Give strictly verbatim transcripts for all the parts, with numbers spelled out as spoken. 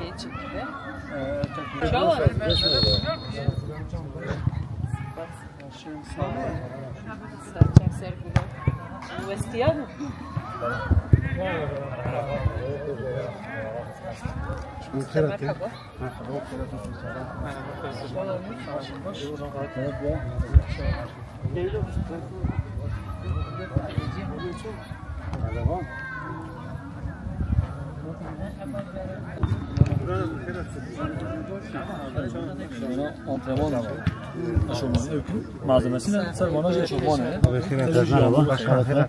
Geçip de. Çawa? Serçek sergula. Westiyan. Merhaba. Antrenman eşofmanı, malzemesine ser bana eşofmanı. Abi, merhaba. Başkan, merhaba.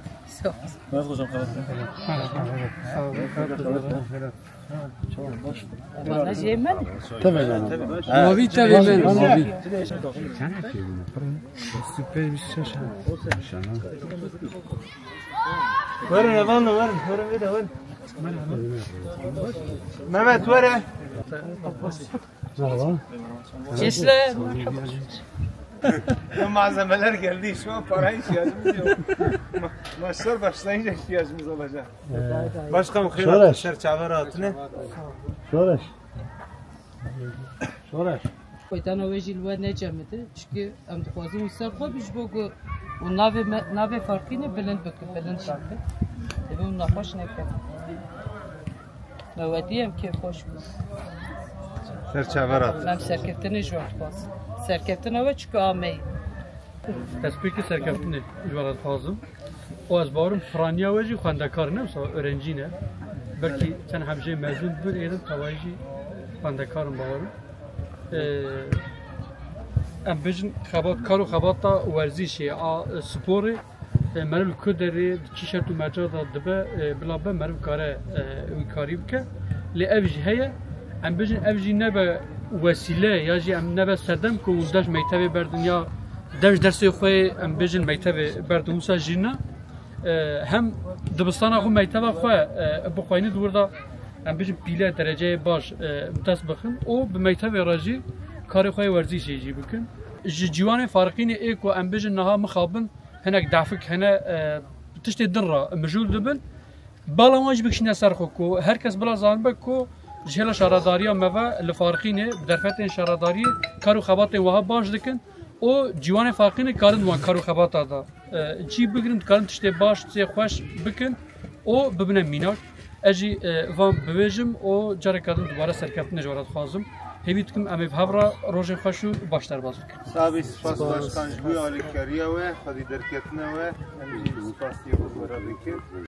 Merhaba hocam, merhaba. Bana şey mi? Tabii canım. Mavi tabii ben, mavi. Süper bir şey. Verin, verin, verin, verin, bir de verin. Mehmet, verin. Merhaba. Gençler. Bu malzemeler geldi, şu an para ihtiyacımız yok. Ma-, maçlar başlayınca ihtiyacımız olacak. Ee, Başkanım, hayır, Şoreş. Ser çaver hatine. Şoreş. Şoreş. Koytana wê jî li we necemide. Çikî em dixwazin û ser xwe bi ji bo ku û navê me, navê Farqînê bilind bikin, bilind bikin. Divê û nexweş nekin. Me wetî em kêfxweş bû. Ser çaver hat. Em serkeftinê ji we dixwazin. Serkeftina we çikî ameyî. Ez pêkî serkeftinê ji we re dixwazim. Û ez bawerim piraniya we jî xwendekar ne, wisa öğrenci ne. Belkî tenha bi jê mezûn bibin, êdin tewayî jî xwendekar in bawerim. Ee, em bêjin xebat, kar û xebata werzîşê, a, sporê, e, meriv li ku derê, di çi şert û meca de dibe, e, bila be meriv kare, e, wî karî bike. Lê ev jî heye, em bêjin ev jî nebe wesîle ya jî em nebe sedem ku hûn dev ji mektebê berdin ya dev ji dersê xwe em bêjin mektebê berdin wisa jî ne. E, hem dibistana xwe mekteba xwe, e, bixweynin di wir de em bêjin pîle dereceyê baş, e, bi dest bixin û bi mektebê re jî karê xwe yê werzîşê jî bikin. Ji ciwanê Farqînê ê ku em bêjin niha mixabin hinek dafik hene, e, tiştê din re mijûl dibin. Bala wan jî bikişîne ser xwe ku her kes bila zanibe ku ji hêla şaredariya me ve li Farqînê bi derfetên şaredariyê kar û xebatên wiha baş dikin û ciwanê Farqînê karin wan kar û xebata de, e, cî bigirin, dikarin tiştê baş, tiştê xweş bikin û bibine mînak. Ez jî, e, van bibêjim û careke din dubare serkeftinê ji we re dixwazim. Hêvî dikim em ê bi hev re rojên xweş û baş derbas bikin. Sabî, spas başkan ji bo alîkariya we, xwedî derketina we, em jî spasiya we dikin.